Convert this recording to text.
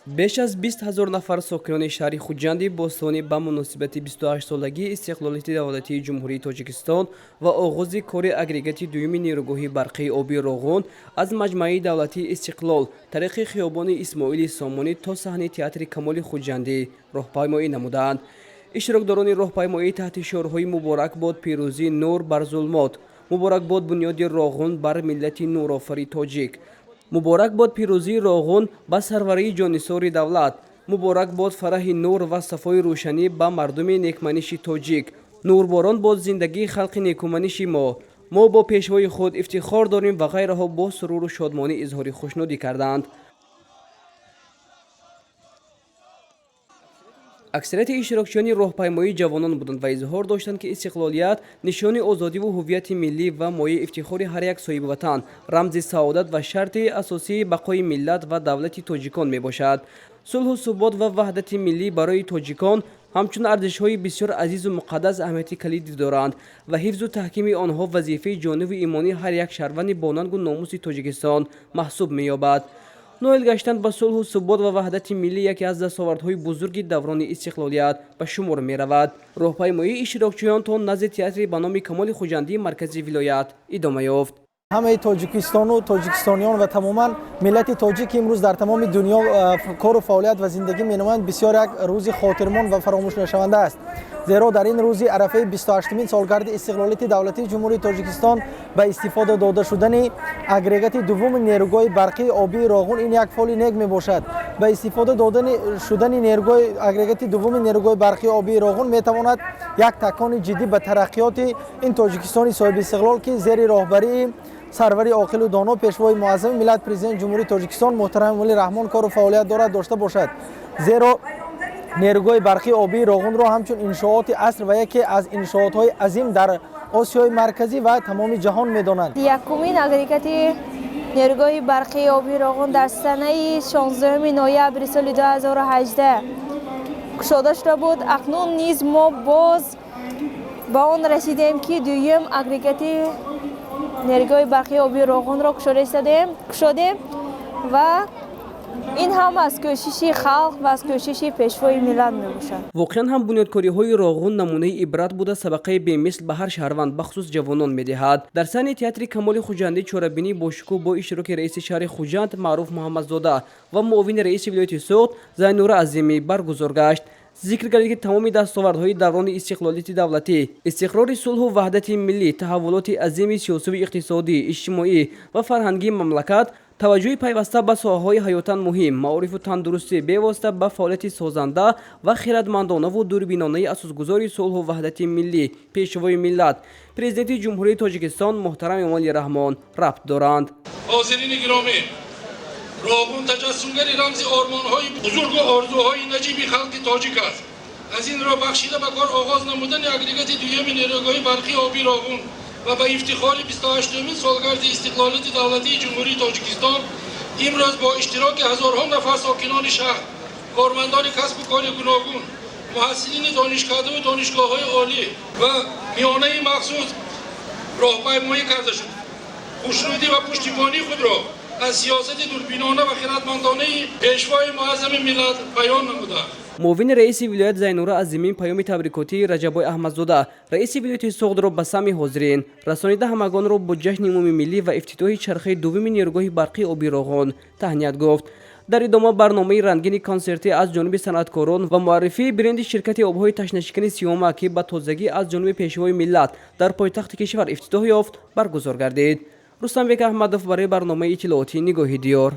Беш аз 20 000 нафар сокинони шаҳри Хуҷанди бостонӣ ба муносибати 28-солагии истиқлолияти давлатии Ҷумҳурии Тоҷикистон ва оғози кори агрегати дуюми нерӯгоҳи барқии обии Роғун аз маҷмааи давлатии Истиқлол тариқи хиёбони Исмоили Сомонӣ то саҳни театри Камоли Хуҷандӣ роҳпаймоӣ намуданд. Иштирокдорони роҳпаймоӣ таҳти шиорҳои «Муборак бод пирӯзии нур бар зулмот», «Муборак бод бунёди Роғун бар миллати нурофари тоҷик», «Муборак бод пирӯзии Роғун ба сарварии ҷоннисори давлат», «Муборак бод фараҳи нур ва сафои рӯшанӣ ба мардуми некманиши тоҷик», «Нурборон бод зиндагии халқи некуманиши мо», «Мо бо пешвои худ ифтихор дорем» ва ғайраҳо бо суруру шодмонӣ изҳори хушнудӣ карданд. Аксарияти иштирокчиёни роҳпаймоӣ ҷавонон буданд ва изҳор доштанд, ки истиқлолият нишони озодиву ҳуввияти миллӣ ва мояи ифтихори ҳар як соҳиби ватан, рамзи саодат ва шарти асосии бақои миллат ва давлати тоҷикон мебошад. Сулҳу субот ва ваҳдати миллӣ барои тоҷикон ҳамчун арзишҳои бисёр азизу муқаддас аҳамияти калидӣ доранд ва ҳифзу таҳкими онҳо вазифаи ҷониву имонии ҳар як шаҳрванди бонангу номуси Тоҷикистон маҳсуб меёбад. Ноил гаштан ба сулҳу субот ва ваҳдати миллӣ яке аз дастовардҳои бузурги даврони истиқлолият ба шумор меравад. Роҳпаймоии иштирокчиён то назди театри ба номи Камоли Хуҷандии маркази вилоят идома ёфт. Ҳамаи Тоҷикистону тоҷикистониён ва тамоман миллати тоҷик, ки имрӯз дар тамоми дунё кору фаъолият ва зиндагӣ менамоянд, бисёр як рӯзи хотирмон ва фаромӯшнашаванда аст, зеро дар ин рӯзи арафаи 28-умин солгарди истиқлолияти давлатии Ҷумҳурии Тоҷикистон ба истифода дода шудани агрегати дуввуми нерӯгоҳи барқии обии Роғун ин як фоли нек мебошад. Ба истифода додани шудани нерӯгоҳи агрегати дуввуми нерӯгоҳи барқии обии Роғун метавонад як такони ҷиддӣ ба тараққиёти ин Тоҷикистони соҳибистиқлол, ки зери роҳбарии сарвари оқилу доно, пешвои муаззами миллат, Президенти Ҷумҳурии Тоҷикистон муҳтарам Эмомалӣ Раҳмон кору фаъолият дорад, дошта бошад, зеро нерӯгоҳи барқии обии Роғунро ҳамчун иншооти аср ва яке аз иншоотҳои азим дар Осиёи Марказӣ ва тамоми ҷаҳон медонанд. Якумин агрегати нерӯгоҳи барқии обии Роғун дар санаи 16 ноябри соли 2018 кушода шуда буд. Акнун низ мо боз ба он расидем, ки дуюм агрегати нерӯгоҳи барқии обии Роғунро кушода истодем, кушодем ва ин ҳам аз кӯшиши халқ ва аз кӯшиши пешвои миллат мебошад. Воқеан ҳам, бунёдкориҳои Роғун намунаи ибрат буда, сабақаи бемисл ба ҳар шаҳрванд, бахусус ҷавонон медиҳад. Дар саҳни театри Камоли Хуҷандӣ чорабинии бошукӯҳ бо иштироки раиси шаҳри Хуҷанд Маъруф Муҳаммадзода ва муовини раиси вилояти Суғд Зайнура Азимӣ баргузор гашт. Зикр гардид, ки тамоми дастовардҳои даврони истиқлолияти давлатӣ, истиқрори сулҳу ваҳдати миллӣ, таҳаввулоти азими сиёсиву иқтисодӣ, иҷтимоӣ ва фарҳангии мамлакат, таваҷҷӯҳи пайваста ба соҳаҳои ҳаётан муҳим, маорифу тандурустӣ бевосита ба фаъолияти созанда ва хиратмандонаву дурбинонаи асосгузори сулҳу ваҳдати миллӣ, пешвои миллат, Президенти Ҷумҳурии Тоҷикистон муҳтарам Эмомалӣ Раҳмон рабт доранд. Ҳозирини гиромӣ, Роғун таҷассумгари рамзи ормонҳои бузургу орзуҳои наҷиби халқи тоҷик аст. Аз ин рӯ, бахшида ба кор оғоз намудани агрегати дуюми нерӯгоҳи барқии обии Роғун ва ба ифтихори 28-умин солгарди истиқлолияти давлатии Ҷумҳурии Тоҷикистон имрӯз бо иштироки ҳазорҳо нафар сокинони шаҳр, кормандони касбу кори гуногун, муҳассилини донишкадаву донишгоҳҳои олӣ ва миёнаи махсус роҳпаймоӣ карда шуд. Хушнудӣ ва пуштибонии худро аз сиёсати дурбинона ва хиратмандонаи пешвои муаззами миллат баён намуданд. Муовини раиси вилоят Зайнура Азимӣ паёми табрикотии Раҷаббой Аҳмадзода, раиси вилояти Суғдро ба самъи ҳозирин расонида, ҳамагонро бо ҷашни умумимиллӣ ва ифтитоҳи чархаи дуввуми нерӯгоҳи барқии обии Роғун таҳният гуфт. Дар идома барномаи рангини консертӣ аз ҷониби санъаткорон ва муаррифии бренди ширкати обҳои ташнашикани Сиёма, ки ба тозагӣ аз ҷониби пешвои миллат дар пойтахти кишвар ифтитоҳ ёфт, баргузор гардид. Рустамбек Аҳмадов барои барномаи иттилоотии «Нигоҳи диёр».